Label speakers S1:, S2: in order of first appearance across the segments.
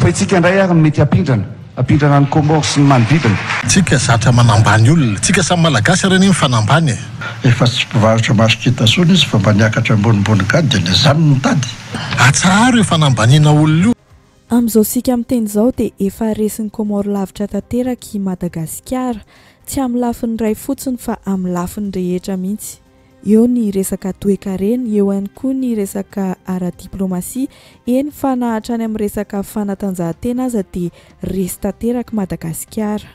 S1: Fa itsika indray ary no mety hampindrana, hampindrana an'i Comores sy ny manodidina.
S2: Tsika zatra manambany olona. Tsika samy malagasy ary anie mifanambany e.
S3: Efa tsy mpivarotra masikita tsony izy fa mba niakatra ambonimbony grade dia le zany no mitady.
S2: Atsaharo io fanambaniana olona io.
S4: Amin'izao isika miteny izao dia efa resin'i Comores lavitra tanteraka i Madagasikara, tsy amin'ny lafiny iray fotsiny fa amin'ny lafiny rehetra mihitsy. Eo ny resaka toekarena, eo ihany koa ny resaka ara-diplaomasia, eny fa na hatrany amin'ny resaka fanatanjahantena aza dia resy tanteraka i Madagasikara.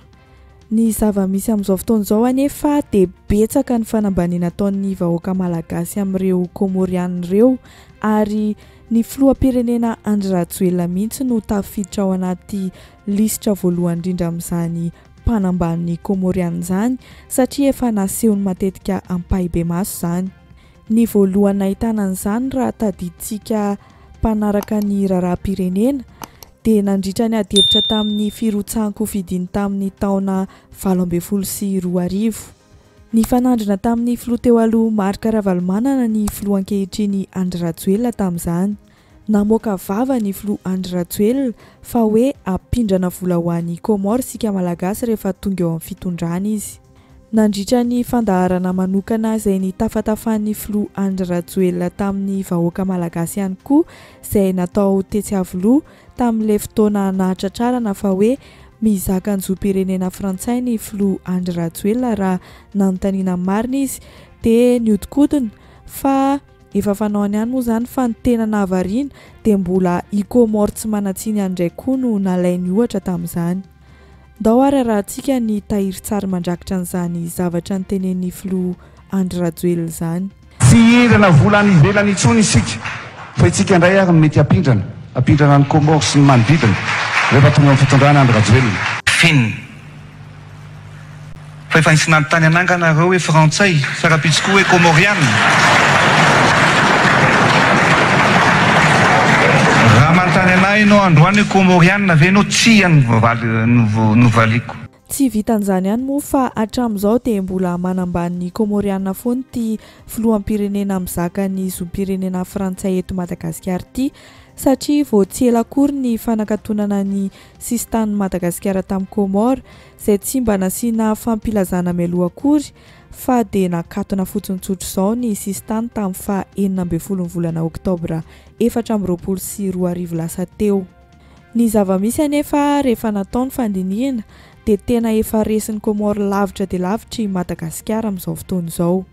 S4: Ny zava-misy amin'izao fotoana izao anefa dia betsaka ny fanambaniana ataon'ny vahoaka malagasy amin'ireo Kômôrianina ireo ary ny filoham-pirenena Andry Rajoelina mihitsy no tafiditra ao anaty lisitra voalohany indrindra amin'izany mpanambany ny Kômôrianina izany satria efa nasehony matetika ampahibemaso izany. Ny voalohany nahitana an'izany raha tadidintsika mpanaraka ny raharaham-pirenena dia nandritra ny adihevitra tamin'ny firotsahan-kofidiny tamin'ny taona 2018. Nifanandrina tamin'ny filoha teo aloha Marc Ravalomanana ny filoha ankehitriny Andry Rajoelina tamin'izany. Namoaka vava ny filoha Andry Rajoelina fa hoe hampindrana vola ho an'i Comores isika Malagasy rehefa tonga eo amin'ny fitondrana izy. Nandritra ny fandaharana manokana izay nitafatafan'ny filoha Andry Rajoelina tamin'ny vahoaka Malagasy ihany koa izay natao tetsy Iavoloha tamin'ilay fotoana nahatratrarana fa hoe mizaka ny zom-pirenena frantsay ny filoha Andry Rajoelina raha nanontaniana marina izy dia nihodinkodina fa Efa fanaony ihany moa izany fa ny tena nahavariana dia mbola i Comores tsy manan-tsiny ihany indray koa no nalainy ohatra tamin'izany. Ndao ary arahantsika ny tahirin-tsary mandrakitra an'izany zavatra notenenin'ny filoha Andry Rajoelina izany.
S1: Tsy hihindrana vola any ivelany intsony isika fa itsika indray ary no mety hampindrana, hampindrana an'i Comores sy ny manodidina rehefa tonga amin'ny fitondrana Andry Rajoelina.
S5: Fenina. Fa efa nisy nanontany anah nga nareo hoe frantsay sa rahampitso koa hoe comoriana? Raha manontany anah ianao androany hoe comoriana ve ianao tsia no novaliko.
S4: Tsy vitan'izany ihany moa fa hatramin'izao dia mbola manambany ny Comoriana foana ity filoham-pirenena mizaka ny zom-pirenena frantsay eto Madagasikara ity satria vao tsy ela akory ny fanakatonana ny sisintanin'i Madagasikara tamin'i Comores izay tsy mba nasiana fampilazana mialoha akory fa dia nakatona fotsiny tsotr'izao ny sisintany tamin'ny faha 16 ny volana oktobra 2024 lasa teo. Ny zava-misy anefa rehefa natao ny fandinihina dia tena efa resin'i Comores lavitra dia lavitra i Madagasikara amin'izao fotoana izao.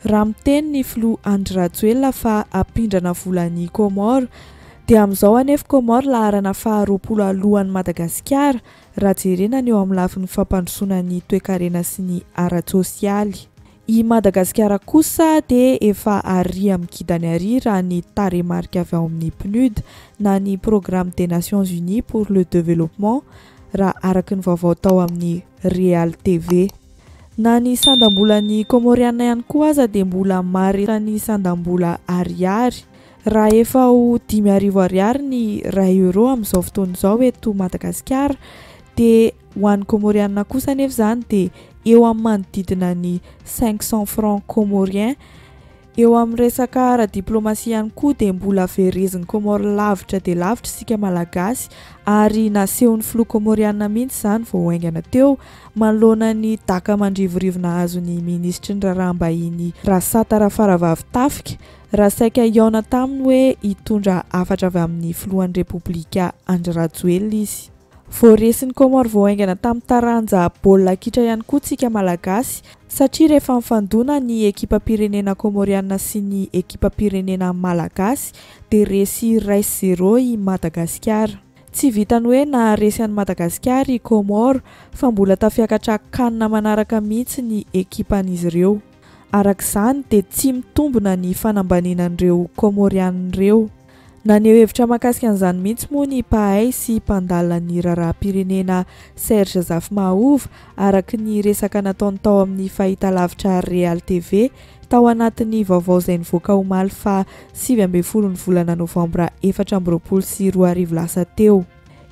S4: Raha miteny ny filoha Andry Rajoelina fa hampindrana vola an'i Comores dia amin'izao anefa Comores laharana faha 20 alohan'i Madagasikara raha jerena ny eo amin'ny lafiny fampandrosoana ny toekarena sy ny ara-tsosialy. I Madagasikara kosa dia efa ary amin'ny kidany ary raha ny tarehimarika avy ao amin'ny PNUD na ny Programme des Nations Unies pour le Developpement raha araka ny vaovao tao amin'ny Real TV. Na ny sandam-bolan'ny Kômôriana ihany koa aza dia mbola maharitra ny sandam-bola ariary. Raha efa ho 5000 ariary ny iray euro amin'izao fotoana izao eto Madagasikara dia ho an'ny Kômôriana kosa anefa izany dia eo amin'ny manodidina ny 500 francs comoriens. Eo amin'ny resaka ara-diplaomasia ihany koa dia mbola verezin'i Comores lavitra dia lavitra isika Malagasy ary nasehon'ny filoha Comoriana mihitsy izany vao haingana teo manoloana ny daka mandrivorivo nahazo ny minisitry ny raharaham-bahiny Rasata Rafaravavitafika raha saika hihaona taminy hoe hitondra hafatra avy amin'ny filohan'ny Repoblika Andry Rajoelina izy. Voaresin'i Comores vao haingana tamin'ny taranja baolina kitra ihany koa tsika Malagasy satria rehefa nifandona ny ekipam-pirenena Comoriana sy ny ekipam-pirenena Malagasy dia resy 1-0 i Madagasikara. Tsy vitan'ny hoe naharesy an'i Madagasikara i Comores fa mbola tafiakatra can manaraka mihitsy ny ekipan'izy ireo. Araka izany dia tsy mitombina ny fanambaniana an'ireo Comoriana ireo. Naneho hevitra mahakasika an'izany mihitsy moa ny mpahay sy mpandalina ny raharaham-pirenena Serge Zafimahova araka ny resaka nataony tao amin'ny fahitalavitra Real TV tao anatin'ny vaovao izay nivoaka omaly faha 19 ny volana novambra 2024 lasa teo.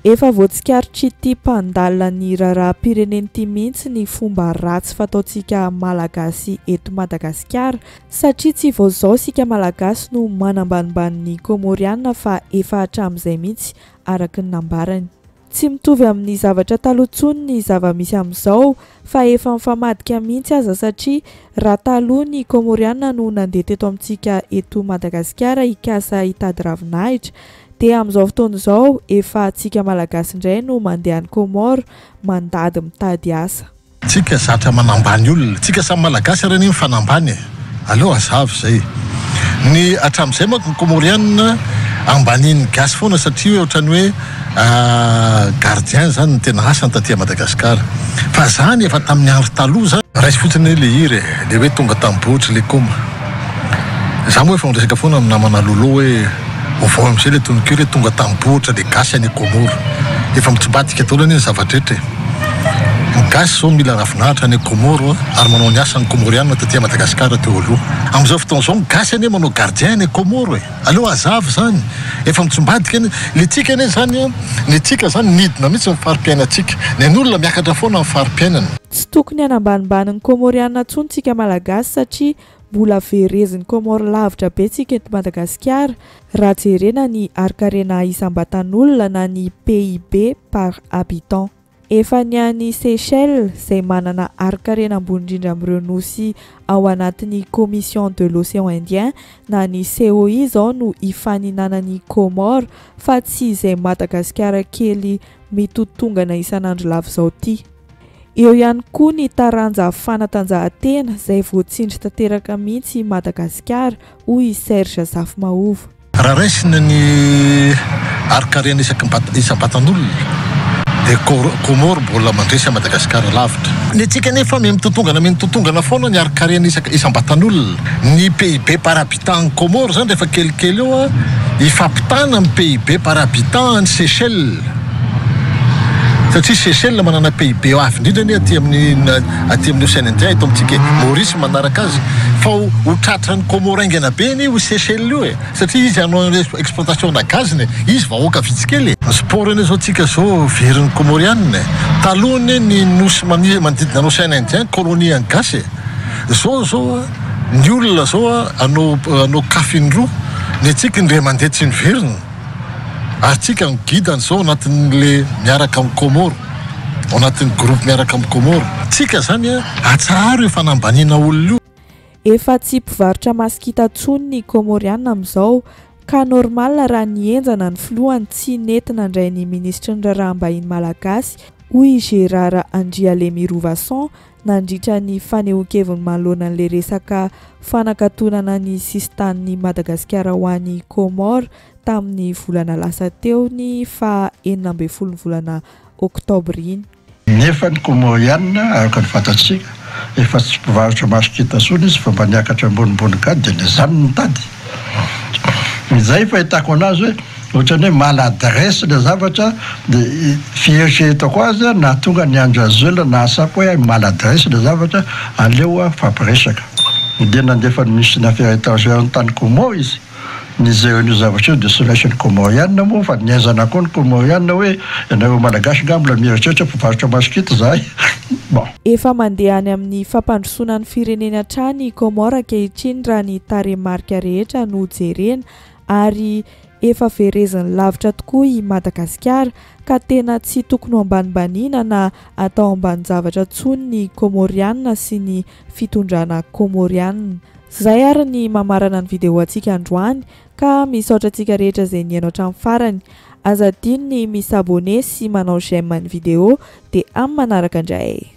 S4: Efa voatsikaritr'ity mpandalina ny raharaham-pirenena ity mihitsy ny fomba ratsy fataontsika Malagasy eto Madagasikara satria tsy vao izao isika Malagasy no manambanimbany ny Kômôriana fa efa hatramin'izay mihitsy. araka ny nambarany. Tsy mitovy amin'ny zavatra taloha intsony ny zava-misy amin'izao fa efa mifamadika mihitsy aza satria raha taloha ny Kômôriana no nandeha teto amintsika eto Madagasikara hikasa hitady ravinahitra dia amin'izao fotoana izao efa antsika Malagasy indray no mandeha any Kômôro mandady mitady asa.
S2: Tsika zatra manambany olona. Tsika samy malagasy ary anie mifanambany e. Aleo hazava izay. Ny hatramin'izay manko ny Comoriana ambanian'ny gasy foana satria hoe ohatran'ny hoe gardien zany ny tena asany taty à Madagascar. Fa zany efa tamin'ny andro taloha zany. Raiso fotsiny anie le hira e, le hoe tonga tambohotry le koma. Za moa efa miresaka foana amin'ny namana Lolo hoe ovao amizay le tononkira hoe tonga tambohitra le gasy any Comore. Efa mitsobadika daholo anie ny zava-drehetra e. Ny gasy zao mila ravinahitra any Comore ary manao ny asany Comoriana taty Madagascar teo aloha. Amizao fotoana zao ny gasy anie manao gardien any Comore e. Aleo hazava izany. Efa mitsombadika anie. Le tsika anie zany an, ny antsika zany nidina mihitsy ny fari-piainantsika. Ny an'olona miakatra foana ny fari-piainany.
S4: Tsy tokony hanambanimbany ny Comoriana intsony tsika Malagasy satria Mbola verezin'i Comores lavitra be tsika eto Madagasikara raha jerena ny harinkarena isam-batan'olona na ny PIB par habitant. Efa ny any Seychelles izay manana harinkarena ambony indrindra amin'ireo nosy ao anatin'ny Commission de l'Océan Indien na ny COI izao no ifaninanan'i Comores fa tsy izay Madagasikara kely mitotongana isan'andro lava izao ity. Eo ihany koa ny taranja fanatanjahantena izay voatsindry tanteraka mihitsy i Madagasikara, hoy i Serge Zafimahova.
S2: Raha raisina ny harinkarena isaky ny isam-batan'olona dia Comores mbola mandresy an'i Madagasikara lavitra. Ny antsika anefa miha mitotongana miha mitotongana foana ny harinkarena isaka isam-batan'olona. Ny PIB par habitant an'i Comores izany rehefa kelikely eo hifampitana amin'ny PIB par habitant an'i Seychelles. Satria Seychelles manana PIB avo indrindra anie aty amin'ny aty amin'ny Ocean Indien eto amintsika e. Maurice manaraka azy. Fa ho ho tratran'i Comores haingana be anie io Seychelles io e. Satria izy hanao exportation na gaz-ny e. Izy vahoaka vitsy kely e. Ny sport anie zao tsika zao verin'ny Comorianina e. Taloha anie ny nosy mani manodidina ny Ocean Indien colonie an'ny gasy e. Zao zao ny olona zao hanao hanao caf indroa. Ny antsika indray mandeha tsy miverina. Ary tsika ny guide zao anatin'le miaraka amin'ny Comores, ao anatin'ny groupe miaraka amin'ny Comores. Tsika zany a, atsaharo io fanambaniana olona io.
S4: Efa tsy mpivarotra masikita tsony ny Comoriana amin'izao ka normal raha nihenjana ny filohany tsy nety nandray ny minisitry ny raharaham-bahiny malagasy hoy i Gérard Andrialemirovason nandritra ny fanehoan-keviny manoloana an'ilay resaka fanakatonana ny sisintanin'i Madagasikara ho any Comores tamin'ny volana lasa teo ny faha 16 ny volana oktobra iny.
S3: Nefa ny Comoriana, araka ny fantatsika, efa tsy mpivarotra masikita intsony izy fa mba niakatra ambonimbony grade dia le zany no nitady. Izay fahitako anazy hoe ohatran'ny hoe maladresse le zavatra dia fieritreretako azy nahatonga an'i Andry Rajoelina nahatsapa hoe maladresse le zavatra aleo aho hifampiresaka. Dia nandefa ny ministre ny affaires étrangères tany Comores izy. Nijery an'io zavatra io dia tsy raisin'ny Comoriana moa fa niaizana koa ny Comoriana hoe ianareo Malagasy nga mbola mieritreritra mpivarotra masikita izahay. Bon.
S4: Efa mandeha any amin'ny fampandrosoana ny fireneny hatrany i Comores ankehitriny raha ny tarehimarika rehetra no jerena ary efa vereziny lavitra tokoa i Madagasikara ka tena tsy tokony ho ambanimbaniana na atao ambanin-javatra intsony ny Comoriana sy ny fitondrana Comoriana. Zay ary ny mamarana ny vidéo antsika androany ka misaotra antsika rehetra izay nihaino hatramin'ny farany. Aza adino ny mi s'abonner sy manao j'aime ny vidéo dia amin'ny manaraka indray.